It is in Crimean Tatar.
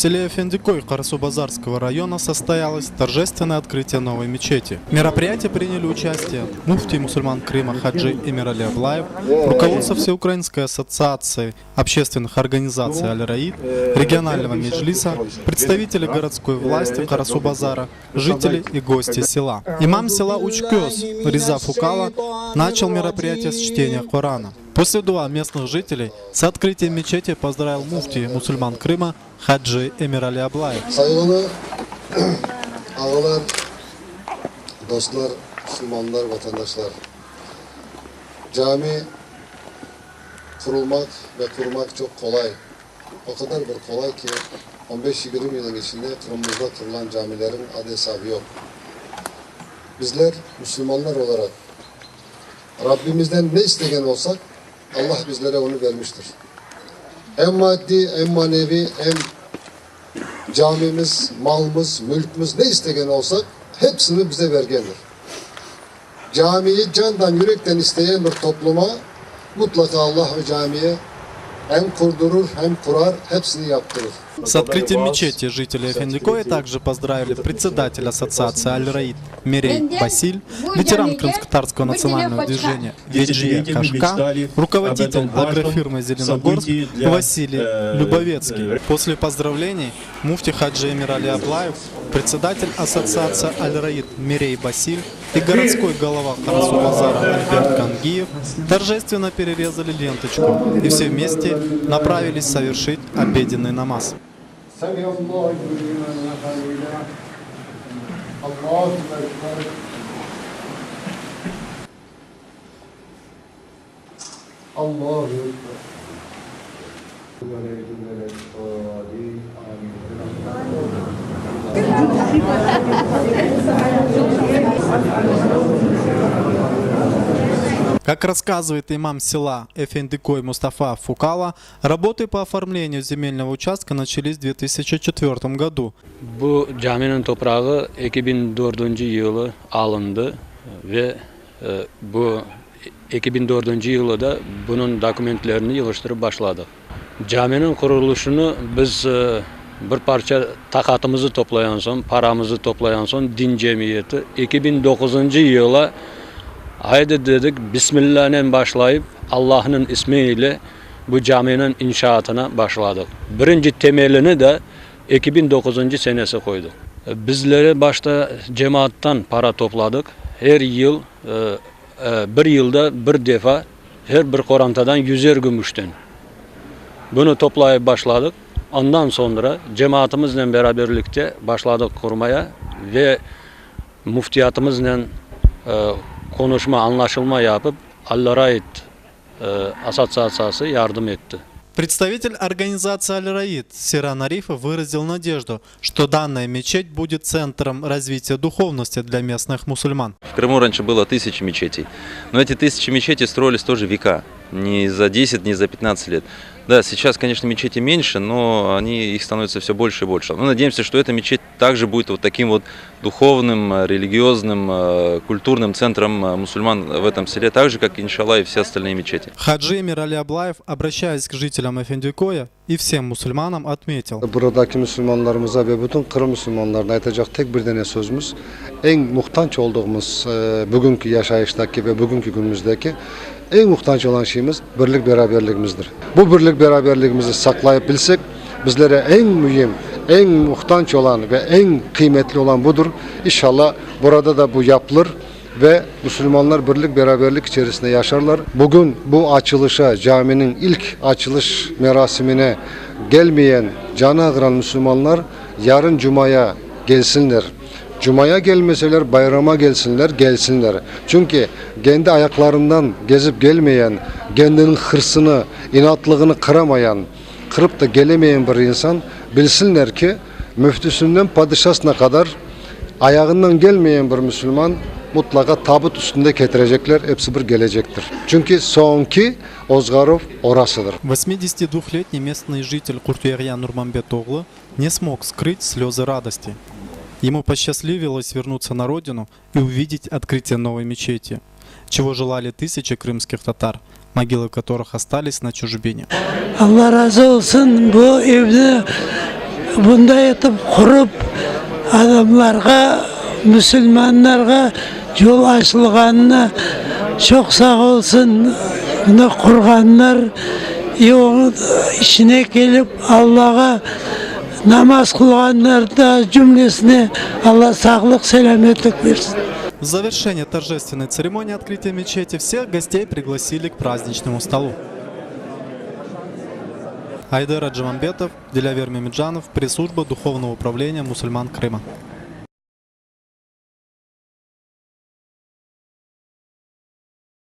селе Эфендикой Карасубазарского района состоялось торжественное открытие новой мечети. В мероприятии приняли участие муфтий мусульман Крыма Хаджи Эмирали Аблаев, руководство Всеукраинской ассоциации общественных организаций «Аль-Раид», регионального меджлиса, представители городской власти Карасубазара, жители и гости села. Имам села Учкёз Риза Фукала начал мероприятие с чтения Корана. После дуа местных жителей с открытием мечети поздравил муфтий мусульман Крыма Хаджи Эмирали Аблаев. Sayğılı ağalar, dostlar, musulmanlar, vatandaşlar! Cami qurulmaq ve qurmaq çoq qolay. O qadar bir qolay ki, on beş-yigirmi yılın içinde Qırımımızda qurulan camilerin adı-esabı yoq. Bizler, musulmanlar olaraq, Rabbimizden ne istegen olsaq, Allah bizlere onı bermiştir. Em maddiy, em maneviy, em camimiz, malımız, mülkimiz, ne istegen olsaq, hepsini bize bergendir. Camiyi candan, yürekten isteyen bir topluma mutlaqa Allah o camiyi hem qurdurır, hem qurar, hepsini yaptırır. С открытием мечети жители Эфендикоя также поздравили председатель ассоциации Аль-Раид Мерей Басиль, ветеран крымско-татарского национального движения Веджие Кашка, руководитель агрофирмы «Зеленогорск» Василий Любовецкий. После поздравлений муфти Хаджи Эмирали Аблаев, председатель ассоциации Аль-Раид Мерей Басиль и городской голова Карасу-Базара Альберт Кангиев торжественно перерезали ленточку и все вместе направились совершить обеденный намаз. Как рассказывает имам села Эфендикой Мустафа Фукала, работы по оформлению земельного участка начались в 2004 году. Bu caminiñ toprağı 2004 yılı alındı ve bu 2004 yılı da bunıñ dokumentlerini yığıştırıp başladıq. Caminiñ qurulışını biz bir parça taqatımızı toplayan soñ, paramızı toplayan soñ din cemiyeti 2009 yılı aydı dedik, Bismillanen başlayıp, Allahnıñ ismi ile bu caminiñ inşaatına başladıq. Birinci temelini de 2009 senesi qoydıq. Bizlere başta cemaattan para topladıq. Er yıl, bir yılda bir defa her bir qorantadan yüzer gümüşten. Bunı toplayıp başladıq. Ondan soñra cemaatımıznen beraberlikte başladıq qurmaya ve müftiyatımıznen qonuşma, añlaşılma yapıp, Al-Raid Assotsiatsiyası yardım etti. Представитель организации Аль-Раид Сиран Арифов выразил надежду, что данная мечеть будет центром развития духовности для местных мусульман. В Крыму раньше было тысячи мечетей, но эти тысячи мечетей строились тоже века, не за 10, не за 15 лет. Да, сейчас, конечно, мечети меньше, но они, их становится все больше и больше. Мы надеемся, что эта мечеть также будет вот таким вот духовным, религиозным, э, культурным центром э, мусульман в этом селе, так же, как, иншалла, и все остальные мечети. Хаджи Эмирали Аблаев, обращаясь к жителям Эфендикоя и всем мусульманам, отметил. Buradaki musulmanlarımıza ve bütün Qırım musulmanlarına aytacaq tek bir dane sözümiz, eñ muhtac olduğumuz bugünki yaşayıştaki ve bugünki künümüzdeki eñ muhtac olan şeyimiz birlik beraberligimizdir. Bu birlik beraberligimizni saqlayıp bilsek, bizlere eñ müim, eñ muhtac olan ve eñ qıymetli olan budır. İnşallah, burada da bu yapılır ve musulmanlar birlik beraberlik içerisinde yaşarlar. Bugün bu açılışa, caminiñ ilk açılış merasimine gelmeyen, canı ağıran musulmanlar yarın cumaya gelsinler. Cumaya gelmeseler, bayrama gelsinler, gelsinler. Çünki kendi ayaqlarından gezip gelmeyen, kendiniñ hırsını, inatlığını qıramayan, qırıp da kelemeyen bir insan, bilsinler ki, müftüsünden padişasına qadar ayağından gelmeyen bir müsülman mutlaqa tabut üstünde ketirecekler, episi bir gelecektir. Çünki soñki ozğaruv orasıdır. 82-летний местный житель Куртуярьян Нурмамбет Оглы не смог скрыть слезы радости. Ему посчастливилось вернуться на родину и увидеть открытие новой мечети, чего желали тысячи крымских татар, могилы которых остались на чужбине. Allah razı olsun bu evni. Bunday etip qurıp, adamlarğa, musulmanlarğa yol açılğanına çoq sağ olsun bunı qurğanlar. İ onıñ içine kelip Allağa namaz qılğanlar da cümlesine Alla sağlıq, selâmetlik bersin. В завершение торжественной церемонии открытия мечети всех гостей пригласили к праздничному столу. Айдер Аджимамбетов, Дилявер Мемеджанов, пресс-служба Духовного управления мусульман Крыма.